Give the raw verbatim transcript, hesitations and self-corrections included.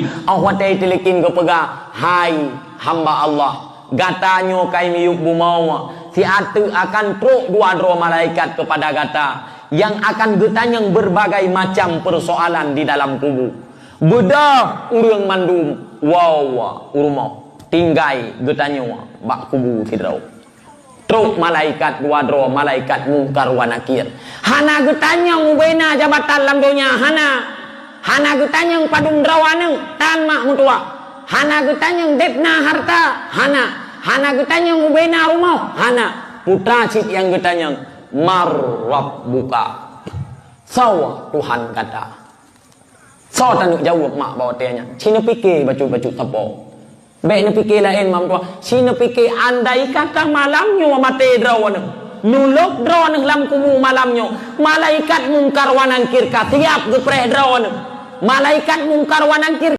Óh watée teulikén geupeugah, "Hai hamba Allah, gata nyoe ka miyueb bumoe, siat teuk akan trok dua droe malaikat keupada gata, nyang akan geutanyong beurbagai macam peursoalan di dalam kubu. Beudôh ureuëng mandum woe u rumoh, tinggai geutanyoe bak kubu sidroe." Trok malaikat dua droe, malaikat Mungkar wa Nakir. Hana geutanyong ubena jabatan lam donya, hana. Hana geutanyong padum droe aneuëk, tan mak meutuwah. Hana geutanyong deb na harta, hana. Hana geutanyong ubena rumoh, hana. Putra cit nyang geutanyong, "Man rabbuka?" Soe Tuhan gata? Soe taneuk jaweueb mak bak watée nyan? Ci neupike bacut-bacut sapo. Bék neupike laén mak meutuwah. Ci neupike andai kata malam nyoe maté droeneuh, neulôb droeneuh lam kubu malam nyoe, malaikat Mungkar wa Nakir ka siab geupreh droeneuh. Malaikat Mungkar wa Nakir